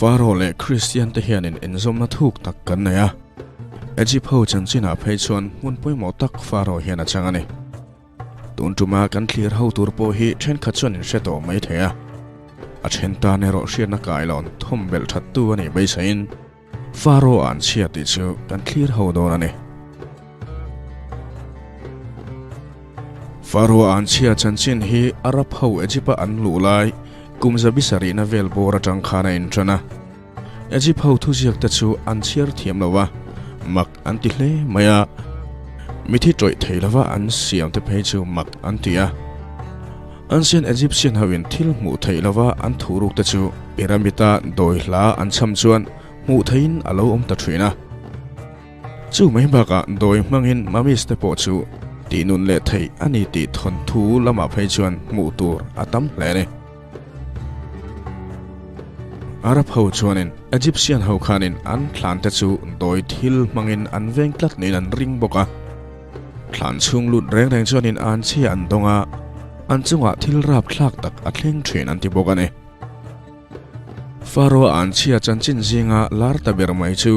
Pharaoh leh Kristian te hianin inzawmna thuk tak kan nei a. Egypt ho chanchinah phei chuan hmun pawimawh tak Pharaoh hian a chang a ni. Tun tuma kan thlir ho tur pawh hi thenkhat chuan in hre tawh mai thei a. A then tan erawh hriatna kailawn thawm belh that tu a nih beiseiin Pharaoh an chhia tih chu kan thlir ho dawn a ni. Pharaoh an chhia chanchin hi Arab ho Egypt-a an luh lai kum zabi sarihna vel bawr atang khan a intan a. Egypt ho thuziak te chu an chhiar thiam lo a, mak an ti hle mai a. Mithi tawih thei lova an siam te phei chu mak an ti a. Ancient Egyptian hoin thil hmuh theih lova an thuruk te chu pyramid-a dawi hla an cham chuan hmuh theihin a lo awm ta thin a. Chu mai bakah dawi hmangin mummies te pawh chu tihnun leh theih a ni tih thawnthu lamah phei chuan hmuh tur a tam hle a ni. Arab ho chuanin Egyptian ho khanin an thlan te chu dawi thil hmangin an veng tlat niin an ring bawk a. Thlan chhung lut reng reng chuanin an chhia an dawng a, an chungah thil rapthlak tak a thleng thin an ti bawk a ni. Pharaoh an chhia chanchin zinga lar ta ber mai chu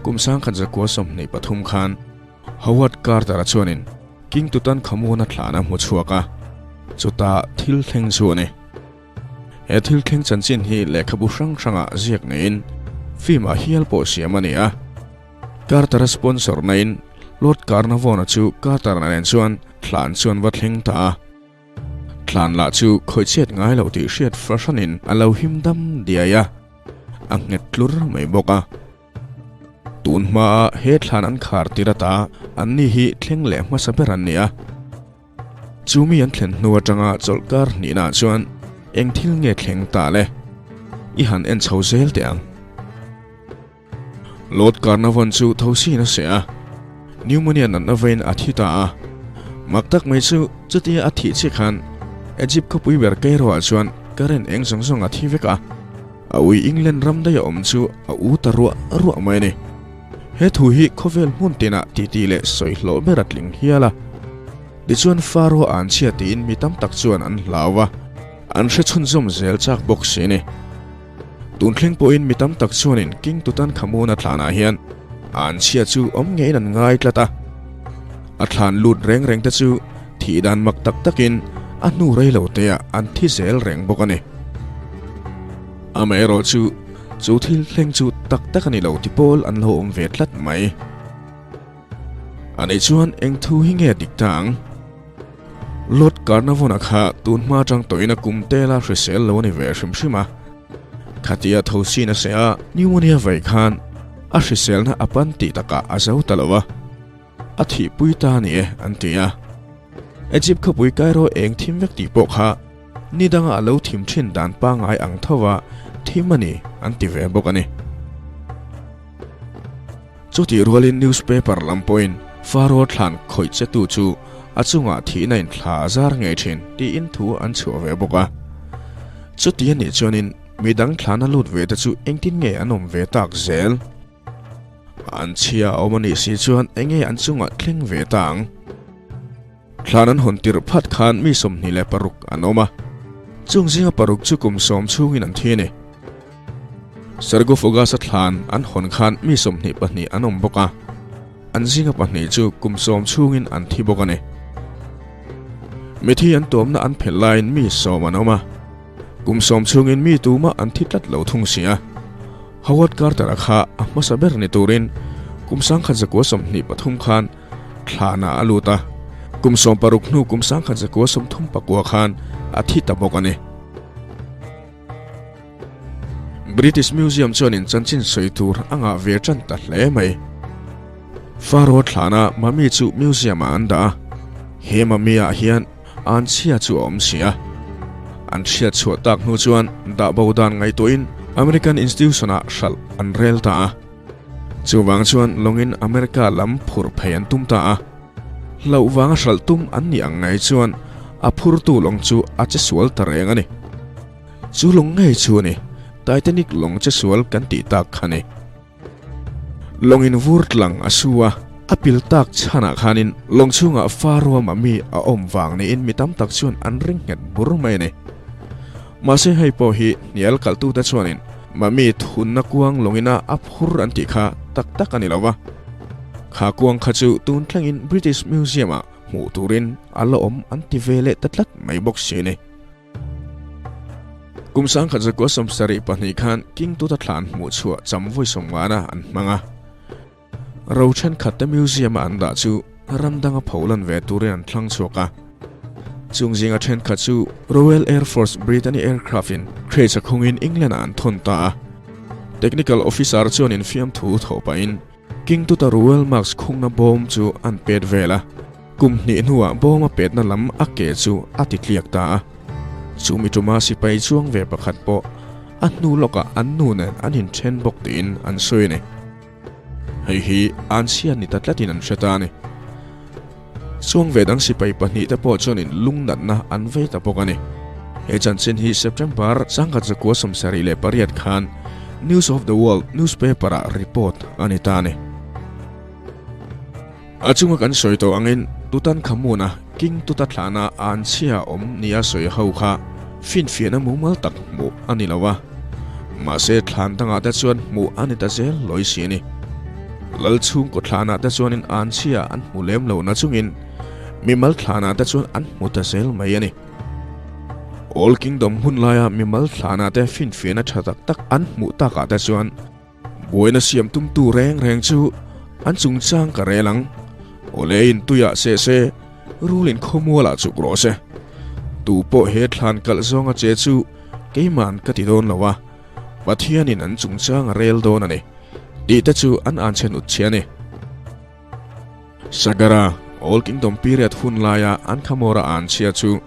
kum 1923 khan Howard Carter-a chuanin King Tutankhamun-a thlan a hmu chhuak a, chuta thil thleng chu a ni. He thil thleng chanchin hi lehkhabu hrang hrangah ziak neiin film-ah hial pawh siam a ni a. Carter-a sponsor naiin Lord Carnarvon-a chu Carter-a nen chuan thlan chuan va thleng ta a. Thlan lah chu khawihchhiat ngai lo tih hriat fahranin a lo him dam diai a, a nghet tlur mai bawk a. Tun hmaa he thlan an khar tir ata anni hi thleng leh hmasa ber an ni a. Chu mi an thlen hnu atanga chawlhkar hnihnaah chuan eng thil nge thleng ta le? I han en chho zel teh ang. Lord Carnarvon chu thosin a seh a, pneumonia natna vein a thi ta a. Mak tak mai chu chutia a thih chiah khan Egypt khawpui ber Cairo-ah chuan current eng zawng zawng a thi vek a. A ui England ram daih a awm chu a u ta ruah ruah mai a ni. He thu hi khawvel hmun tinah titi leh sawi hlawh ber a tling hial a. Tichuan Pharaoh an chhia tiin mi tam tak chuan an hlau a, an hre chhunzawm zel chak bawk si a ni. Tun thleng pawhin mi tam tak chuanin King Tutankhamun-a thlanah hian an chhia chu awm ngeiin an ngai tlat a. A thlan lut reng reng te chu thih dan mak tak takin a hnu rei lo teah an thi zel reng bawk a ni. Amaherawh chu chu thil thleng chu tak tak a ni lo ti pawl an lo awm ve tlat mai. A nih chuan eng thu hi nge dik ta ang? Lord Carnarvon-a kha tun hma atang tawhin a kum tela hrisel lo a ni ve hrim hrim a. Khatia tho sin a seh a, pneumonia vei khan a hriselna a pan tih takah a zo ta lo a. A thihpui ta a ni e, an ti a. Egypt khawpui Cairo eng thim vek tih pawh kha ni danga a lo thim thin dan pangngai ang tho a thim a ni, an ti ve bawk a ni. Chutih rualin newspaper lam pawhin Pharaoh thlan khawih che tu chu a chungah thihna in thla a zar ngei thin tiin thu an chhuah ve bawk a. Chuti a nih chuanin midang thlana lut ve te chu engtin nge an awm ve tak zel? An chhia a awm a nih si chuan enge an chungah thleng ve ta ang? Thlan an hawn tirh phat khan mi 26 an awm a, chung zinga paruk chu kum sawm chhungin an thi a ni. Sarcophagus-a thlan an hawn khan mi 22 an awm bawk a, an zinga pahnih chu kum sawm chhungin an thi bawk a ni. Mithi an tuamna an phelh laiin mi sawm an awm a, kum sawm chhungin mi tumah an thi tlat lo thung si a. Howard Carter-a kha a hmasa ber ni turin kum 1923 khan Thlanah a lut a, kum 16 hnu kum 1939 khan a thi ta bawk a ni. British Museum chuanin chanchin sawi tur a ngah ve tan ta hle mai. Pharaoh thlana mummy chu museum-ah an dah a, he mummy-ah hian an chhia chu a awm si a. An hriat chhuah tak hnu chuan dah bo dan ngaihtuahin American Institution-ah hralh an rel ta a. Chuvang chuan lawngin America lam phur phei an tum ta a. Hlauh vanga hralh tum an nih ang ngai chuan a phurtu lawng chu a che sual ta reng a ni. Chu lawng ngei chu a ni, Titanic lawng che sual kan tih tak kha ni. Lawngin vur tlang a su a, a pil tak chhanah khanin lawng chhungah fa ruama mi a awm vang niin mi tam tak chuan an ring nghet bur mai a ni. Mahse hei pawh hi hnial kalhtute chuanin. Mummy thunna kuang lawngina a phur an tih kha tak tak a ni lo va. Kha kuang kha chu tun thlengin British Museum-ah hmuh turin a la awm an ti ve leh ta tlat mai bawk si a ni. Kum 1972 khan King Tuta thlan hmuh chhuah cham vawi sawmngana an hmang a. Ro thenkhat te museum a an dah chu ram danga pholan ve turin an thlang chhuak a. Chung zinga thenkhat chu Royal Air Force Brittany aircraft in crates a khungin England ah an thawn ta a. Technical officer chuan infiam thu thawh pahin King Tuta Royal Marks khungna bawm chu an pet vel a. Kum hnih hnuah bawm a petna lam a ke chu a ti tliak ta a. Chumi tuma sipai chuang ve pakhat pawh a hnu lawkah an nu nen an inthen bawk tiin an sawi a ni. Hei hi an chhiat ni ta tlatin an hre ta a ni. Chuang ve dang sipai pahnihte pawh chuanin lungnatna an vei ta bawk a ni. He chanchin hi September 1978 khan News of the World newspaper-ah report a ni ta a ni. A chunga kan sawi tawh angin Tutankhamun-a King Tuta thlahna an chhia awm nia sawi ho kha finfiahna mumal tak hmuh a ni lo a, mahse thlan dangah te chuan hmuh a ni ta zel lawi si a ni. Lal chhungkaw thlanah te chuanin an chhia an hmu lem lo na chungin mimal thlanah te chuan an hmu ta zel mai a ni. Old Kingdom hun laia mimal thlanah te finfiahna tha tak tak an hmuh takah te chuan Buaina siam tumtu reng reng chu an chungchang ka rel ang. Awle in tuiah se se, rul in khawmualah chuk rawh se. Tu pawh he thlan kalh zawnga che chu keiman ka ti dawn lo a, Pathianin an chungchang a rel dawn a ni, tih te chu an anchhe hnut chhe a ni. Sagara, Old Kingdom period hun laia an khamawra anchhia chu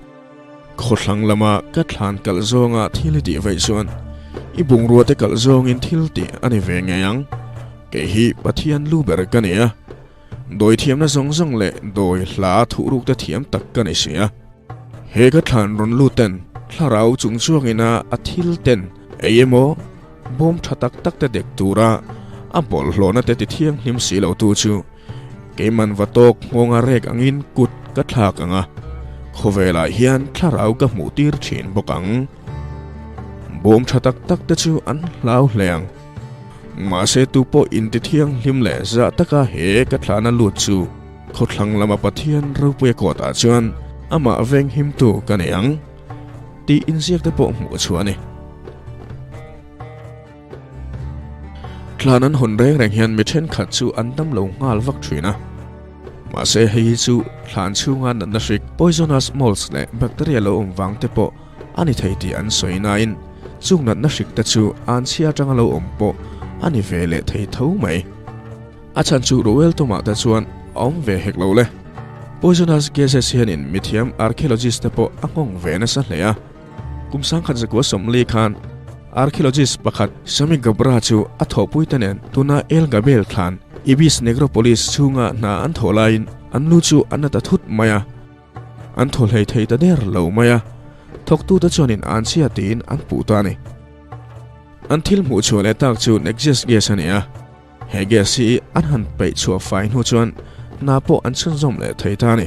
Khawthlang lama ka thlan kalh zawnga thil i tih vaih chuan i bungrua te kalh zawngin thil tih a ni ve ngei ang. Kei hi Pathian lu ber ka ni a, dawi thiamna zawng zawng leh dawi hla thuhruk te thiam tak ka ni si a. He ka thlan rawn lut ten thlarau chung chuangina a thil ten ei emaw bawm tha tak tak te dek tura a bawlhhlawhna te ti thianghlim si lo tu chu Keiman va tawk nghawnga rek angin kut ka thlak ang a, khawvelah hian thlarau ka hmuh tir thin bawk ang. Bawm tha tak tak te chu an hlau hle ang. Mahse tu pawh inti thianghlim leh zah taka he ka thlahna lut chu khawthlang lama Pathian ropuia kawtah chuan amah venghimtu ka nei ang tih inziak te pawh hmuh chhuah a ni. Tlan an hawn reng reng hian mi thenkhat chu an dam lo nghal vak thin a. Mahse hei hi chu thlan chhunga natna hrik, poisonous molds leh bacteria lo awm vang te pawh a ni thei tih an sawi nain chung natna hrik te chu an chhia atanga lo awm pawh a ni ve leh thei tho mai. A chhan chu Roel tumah te chuan a awm ve hek lo le. Poisonous gases hianin mithiam archaeologist te pawh a nghawng ve nasa hle a. Kum 1940 khan archaeologist pakhat Sami Gabra chu a thawhpuite nen tuna El Gabel thlan Ibis Necropolis chhunga hna an thawh laiin an lu chu an la ta thut mai a, an thaw hlei thei ta der lo mai a, thawktute chuanin an chhia tiin an puh ta a ni. An thil hmuh chhuah leh tak chu Nexius gas a ni a, he gas hi an han peih chhuah fai hnu chuan hna pawh an chhunzawm leh thei ta a ni.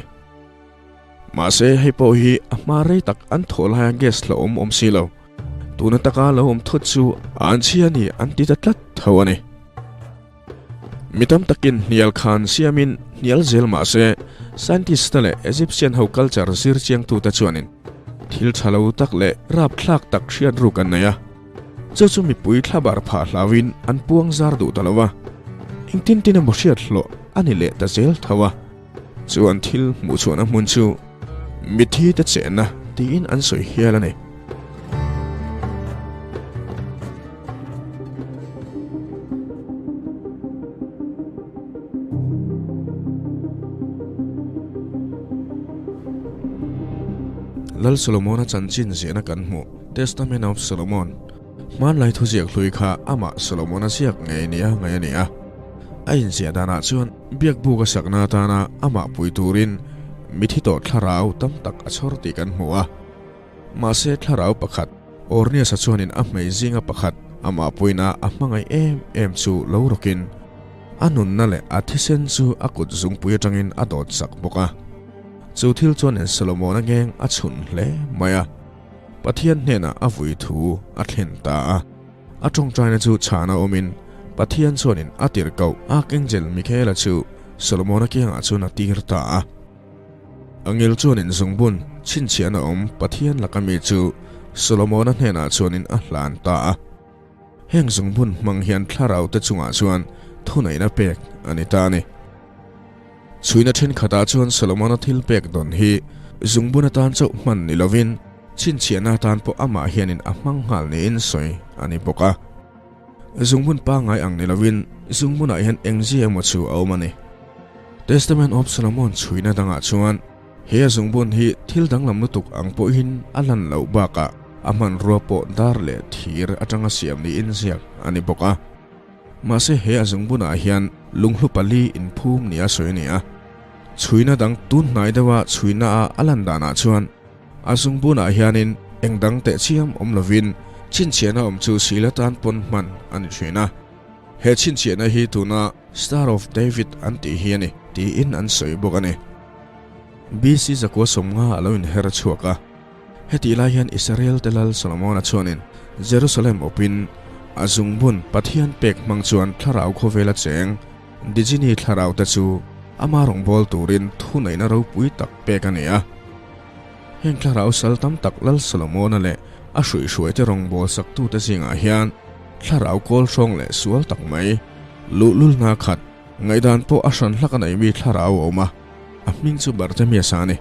Mahse, hei pawh hi a hma rei tak an thawh laia gas la awm awm si lo. Tuna taka lo awm thut chu an chhia ni an ti ta tlat tho a ni. Mi tam takin hnial khan siamin hnial zel mah se, scientist te leh Egyptian ho culture zir chiangtute chuanin thil tha lo tak leh rapthlak tak hriat ruk an nei a. Chu chu mipui thlabar phah hlauin an puang zar duh ta lo a, engtin tin emaw hriat hlawh a ni leh ta zel tho a. Chuan thil hmuh chhuahna hmun chu mithi te chenna tiin an sawi hial a ni. Lal Solomona chanchin ziahna kan hmuh, Testament of Solomon, Hmanlai thuziak hlui kha amah Solomona ziak ngei nia ngaih a ni a. A inziah danah chuan biakbuk a sakna atana amah pui turin mithi tawh thlarau tam tak a chhawr tih kan hmu a. Mahse thlarau pakhat, Ornias-a chuanin a hmei zinga pakhat amah puina a hmangaih em em chu lo rawkin a nunna leh a thisen chu a kut zungpui atangin a dawt sak bawk a. Chu thil chuanin Solomona ngeng a chhun hle mai a. Pathian hnenah a vui thu a thlen ta a. A tawngtaina chu chhana awmin Pathian chuanin a tirhkoh Archangel Michaela chu Solomona kiangah chuan a tir ta a. Angel chuanin zungbun chhinchhiahna awm Pathian laka mi chu Solomona hnenah chuanin a hlan ta a. Heng zungbun hmang hian thlarau te chungah chuan thuneihna pek a ni ta a ni. Chhuina thenkhatah chuan Solomona thil pek dawn hi zungbun atan chauh hman ni lovin chhinchhiahna atan pawh amah hianin a hmang nghal niin sawi a ni bawk a. Zungbun pangngai ang ni lovin zungbunah hian engzia emaw chu a awm a ni. Testament of Solomon chhuina dangah chuan he a zungbun hi thil danglam lutuk ang pawhin a lan loh bakah a hmanrua pawh dar leh thir atanga siam niin ziak a ni bawk a. Mahse he a zungbunah hian lunghlu pali inphum nia sawi a ni a. Chhuina dang tun hnai deuha chhuina a a lan danah chuan a zungbunah hianin eng dang teh chiam awm lovin chhinchhiahna awm chu sil atan pawn hman a ni thin a. He chhinchhiahna hi tuna Star of David an tih hi a ni tiin an sawi bawk a ni. BC 950 a lo inher chhuak a. Hetih lai hian Israel te lal Solomona chuanin Jerusalem awpin a zungbun Pathian pek hmang chuan thlarau khawvela cheng Dijini thlarau te chu ama rawngbâwl turin thuneihna ropui tak pek a ni a. Heng thlarau sal tam tak lal Solomona leh a hruihhruaite rawngbâwl saktute zingah hian thlarau kawl hrawng leh sual tak mai luhlulna khat ngaihdan pawh a hran hlak a neimi thlarau a awm a, a hming chu Bartemiasa a ni.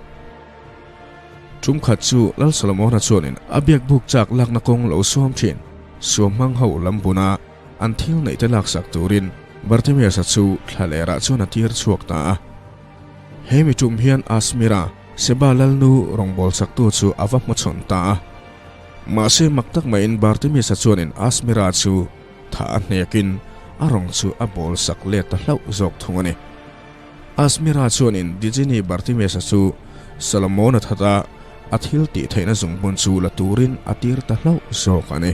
Tum khat chu Lal Solomona chuanin a biakbuk chak lakna kawng lo suam thin suamhmang ho lam buna an thil neih te laksak turin Bartimeus-a chu thlalerah chuan a tir chhuak ta a. He mi tum hian Asmira, Seba lalnu rawngbawlsaktu chu a va hmachhawn ta a. Mahse mak tak maiin Bartimeus-a chuanin Asmira chu thah a hnekin a rawng chu a bawlsak let ta hlauh zawk thung a ni. Asmira chuanin Dijini Bartimesa chu Solomona thata a thil tih theihna zungbun chu la turin a tir ta hlauh zawk a ni.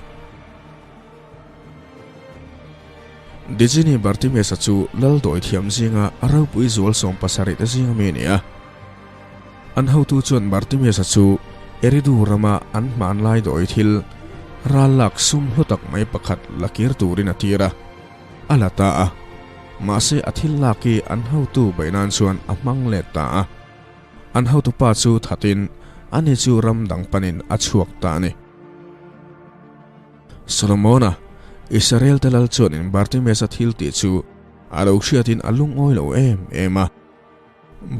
Dijini Bartimesa chu lal dawi thiam zinga a ropui zual 70 te zinga mi a ni a. An hotu chuan Bartimesa chu Eridu rama an hmanlai dawi thil ral lak sum hlu tak mai pakhat la kir turin a tir a. A la ta a, mahse a thil lak hi an hotu beih nan chuan a hmang let ta a. An hotupa chu thatin ani chu ram dang panin a chhuak ta a ni. Solomona, Israel te lal chuanin Bartimeus-a thil tih chu a lo hriatin a lungawi lo em em a.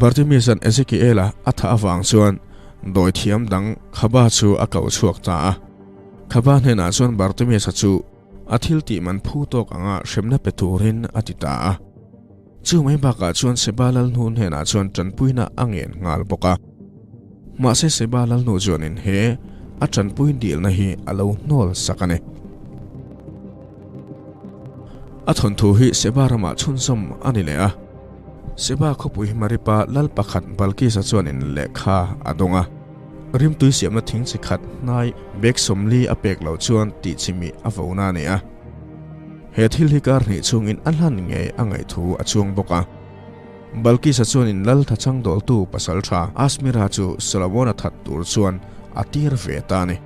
Bartimeus-a'n Ezekiel-a a thah avang chuan dawithiam dang Khaba chu a koh chhuak ta a. Khaba hnenah chuan Bartimeus-a chu A thil tih man phu tawk anga hremna pe turin a ti ta a. Chu mai bakah chuan Seba Lalnu hnenah chuan tanpuina a ngen nghal bawk a. Mahse Seba Lalnu chuanin he a tanpui dilna hi a lo hnawl sak a ni. A thawnthu hi Seba ramah chhunzawm a ni leh a. Seba khawpui hi Maripa lal pakhat Balkis-a chuanin lehkha a dawng a. Rimtui siamna thing chi khat hnai bag 40 a pek loh chuan tih chimih a vona a ni a. He thil hi kar hnih chhungin a hlan ngei a ngaih thu a chuang bawk a. Balkis-a chuanin lal thachang dawltu pasal tha Asmira chu Solomon-a that tur chuan a tir ve ta a ni.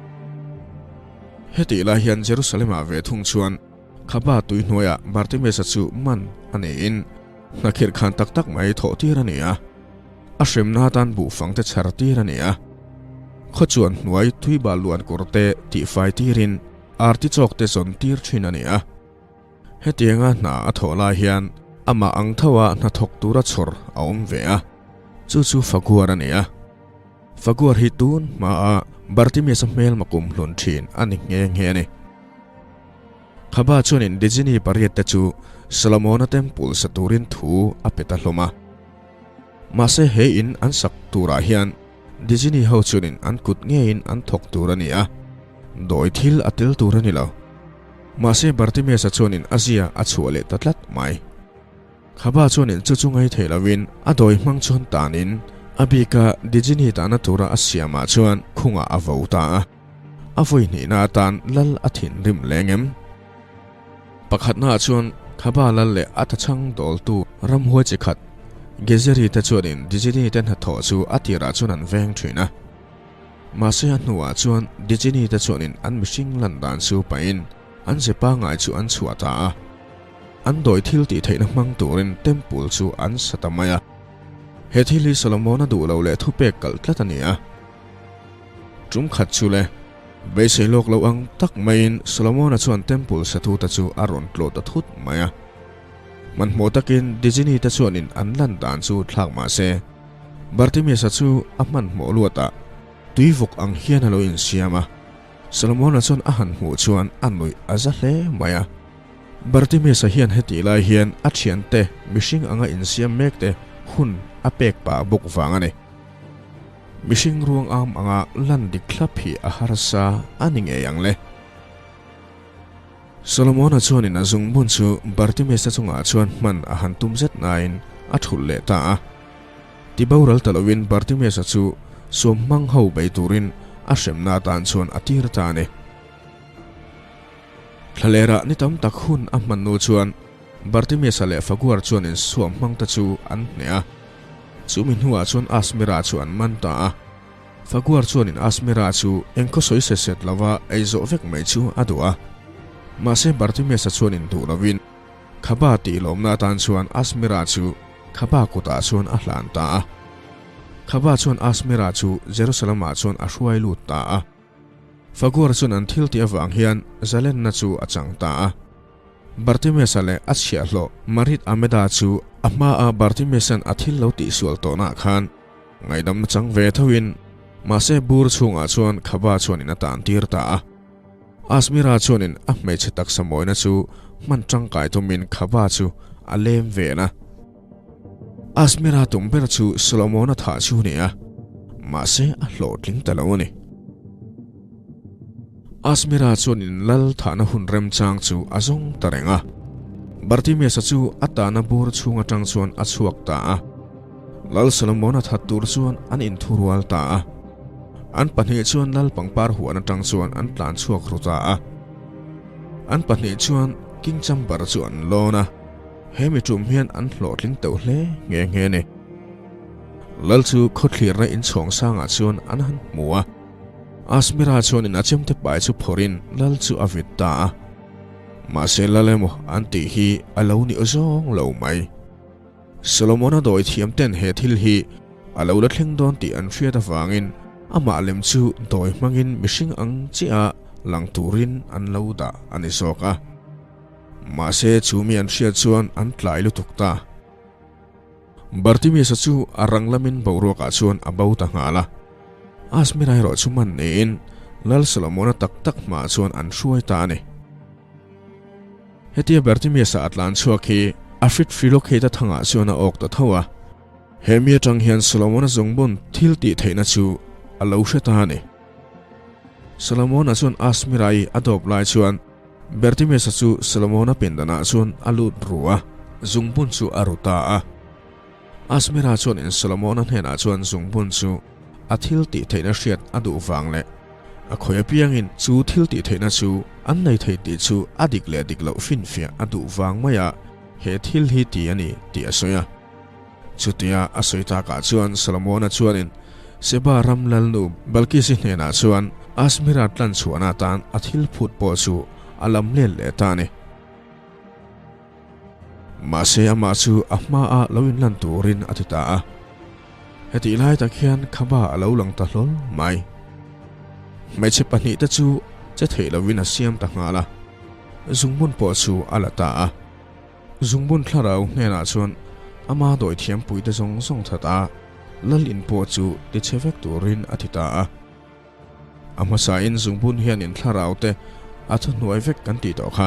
Hetih lai hian Jerusalem-ah ve thung chuan Khaba tui hnuaiah Bartimeus-a chu man a niin hnakhirh khan tak tak mai thawh tir a ni a. A hremna atan buhfang te chhar tir a ni a. Khawchuan hnuai tui bal luan kawr te tihfai tirin artichoke te zawn tir thin a ni a. Hetianga hna a thawh lai hian amah ang thoa hnathawk tura chhawr a awm ve a, chu chu Faguar a ni a. Faguar hi tun hmaa Bartimeus-a hmelma kum hlun thin a ni nghe nghe a ni. Khaba chuanin Dijini pariat te chu Solomona Temple sa turin thu a pe ta hlawm a. Mahse he in an sak turah hian Dijini ho chuanin an kut ngeiin an thawk tur a ni a, dawi thil a tel tur a ni lo. Mahse Bartimeus-a chuanin a zia a chhuah leh ta tlat mai. Khaba chuanin chu chu ngai thei lovin a dawi hmang chuan tanin a bika Dijini tahna tura a siamah chuan khungah a vo ta a. A vawi hnihna atan lal a thinrim leng em? Pakhatnaah chuan Khaba lal leh a tachhang dawltu ramhuai chi khat Gezeri te chuanin Dijini te hnathawh chu a tirah chuan an veng thin a. Mahse a hnuah chuan Dijini te chuanin an mihring lan dan chu pahin an ze pangngai chu an chhuah ta a. An dawi thil tih theihna hmang turin temple chu an sa ta mai a. He thil hi Solomona duh lo leh thupek kalh tlat a ni a. Tum khat chu le, beisei lawk lo ang tak maiin Solomona chuan temple satute chu a rawn tlawh ta thut mai a. Hmanhmawh takin Dijini te chuanin an lan dan chu thlak mah se, Bartimeus-a chu a hmanhmawh luatah tui vawk ang hian a lo insiam a. Solomona chuan a han hmuh chuan a nuih a za hle mai a. Bartimeus-a hian hetih lai hian a thiante mihring anga insiam mek te hun a pek pah bawk vang a ni. Mihring ruang am anga lan dik thlap hi a harsa a ni ngei ang le. Solomona chuanin a zungbun chu Bartimeus-a chungah chuan hman a han tum zet nain a thulh leh ta a. Ti boral ta lovin Bartimeus-a chu suamhmang ho bei turin a hremna atan chuan a tir ta a ni. Thlalera ni tam tak hun a hman nu chuan Bartimeus-a leh Faguar chuanin suamhmang te chu an hneh a. Chumi hnuah chuan Asmira chu an man ta a. Faguar chuanin Asmira chu engkhaw sawi set set lova ei zawh vek mai chu a duh a. Mahse Bartimeus-a chuanin duh lovin Khaba tih lawmna atan chuan Asmira chu Khaba kutah chuan a hlan ta a. Khaba chuan Asmira chu Jerusalem-ah chuan a hruai lut ta a. Faguar chuan an thil tih avang hian zalenna chu a chang ta a. Bartimeus-a leh a chhiahhlawh Marit Ameda chu a hmaa Bartimeus-a'n a thil lo tihsual tawhnaah khan ngaihdamna chang ve thoin mahse bur chhungah chuan Khaba chuanin a tan tir ta a. Asmira chuanin a hmeichhe taksa mawina chu hman tangkai tumin Khaba chu a lem vel a. Asmira tum ber chu Solomon-a thah chu a ni a, mahse a hlawhtling ta lo a ni. Asmira chuanin lal thahna hun remchang chu a zawng ta reng a. Bartimeus-a chu a tahna bur chhung atang chuan a chhuak ta a. Lal Solomon-a that tur chuan an inthurual ta a. An pahnih chuan lal pangpar huan atang chuan an tlan chhuak ru ta a. An pahnih chuan King Chamber chu an lawn a. He mi tum hian an hlawhtling teuh hle nghe nghe a ni. Lal chu khawthlirna inchhawng sangah chuan an han hmu a. Asmira chuanin a chemte pai chu phawrhin lal chu a vit ta a. Mahse lal emaw an tih hi a lo ni zawng lo mai. Solomona dawi thiam ten he thil hi a lo la thleng dawn tih an hriat avangin amah lem chu dawi hmangin mihring ang chiah lang turin an lo dah a ni zawk a. Mahse chu mi an hriat chuan an tlai lutuk ta. Bartimeus-a chu a rang lamin boruakah chuan a bo ta nghal a. Asmira erawh chu man niin Lal Solomona tak tak hmaah chuan an hruai ta a ni. Hetia Bartimeus-a a tlan chhuak hi a hrit Philocate-a thangah chuan a awk ta tho a. He mi atang hian Solomona zungbun thil tih theihna chu a lo hre ta a ni. Solomona chuan Asmira-i a dawp lai chuan Bertimeus-a chu Solomona pindanah chuan a lut ru a, zungbun chu a ru ta a. Asmira chuanin Solomona hnenah chuan zungbun chu a thil tih theihna hriat a duh vang leh a khawi apiangin chu thil tih theihna chu an nei thei tih chu a dik leh dik loh finfiah a duh vang maia he thil hi ti a ni tih a sawi a. Chutia a sawi takah chuan Solomona chuanin Seba ram lalnu Balkisi hnenah chuan Asmira tlan chhuahna atan a thil phut pawh chu a lam let leh ta a ni. Mahse amah chu a hmaa lo inlan turin a ti ta a. Hetih lai tak hian Khaba a lo lang ta hlawl mai. Hmeichhe pahnihte chu che theih lovin a siam ta nghal a, zungbun pawh chu a la ta a. Zungbun thlarau hnenah chuan ama dawi thiampuite zawng zawng that a, lal in pawh chu ti chhe vek turin a ti ta a. A hmasain zungbun hianin thlarau te a thuhnuai vek kan tih tawh kha.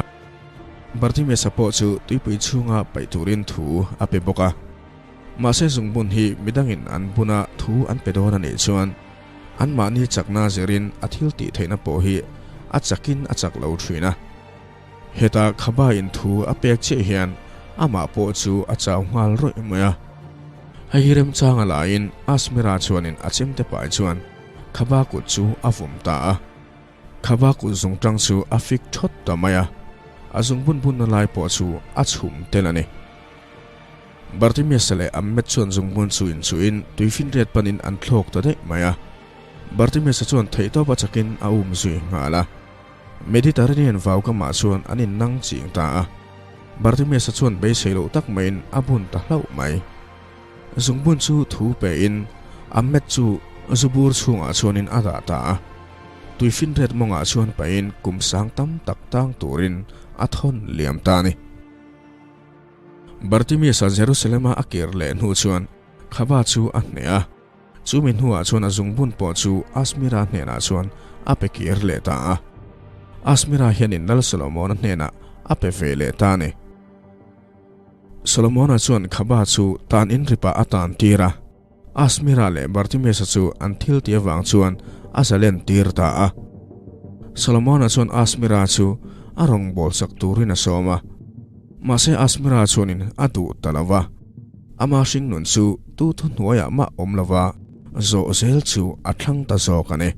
Bartimeus-a pawh chu tuipui chhunga paih turin thu a pe bawk a. Mahse zungbun hi midangin an buna thu an pe dawn a nih chuan anmahni chakna zirin a thil tih theihna pawh hi a chakin a chak lo thin a. Heta Khaba in thu a pek chiah hian amah pawh chu a chau nghal rawih mai a. Hei hi remchanga laiin Asmira chuanin a chemte pai chuan Khaba kut chu a vawm ta a. Khaba kut zungtang chu a fik thawt ta mai a, a zungbun bunna lai pawh chu a chhum tel a ni. Bartimeus-a leh Ahmed chuan zungbun chu inchuhin tuifinriat panin an thlawk ta daih mai a. Bartimeus-a chuan theihtawp a chakin a um zui nghal a. Mediterranean vau kamah chuan an innang ching ta a. Bartimaeus-a chuan beisei loh tak maiin a bun ta hlauh mai. Zungbun chu thu pein a met chu zubur chhungah chuanin a dah ta a. Tuifinriat mawngah chuan pahin kum sang tam tak tang turin a thawn liam ta a ni. Bartimaeus-a Jerusalem-a a kir leh hnu chuan Khaba chu a hneh a. Chumi hnuah chuan a zungbun pawh chu Asmira hnenah chuan a pe kir leh ta a. Asmira hianin Lal Solomona hnenah a pe ve leh ta a ni. Solomona chuan Khaba chu tan inripah a tan tir a. Asmira leh Bartimaeus-a chu an thil tih avang chuan a zalen tir ta a. Solomona chuan Asmira chu a rawngbâwl sak turin a sawm a. Mahse Asmira chuanin a duh ta lo va. Ama hringnun chu tu thuhnuaiah mah awm lova zawh zel chu a thlang ta zawk a ni.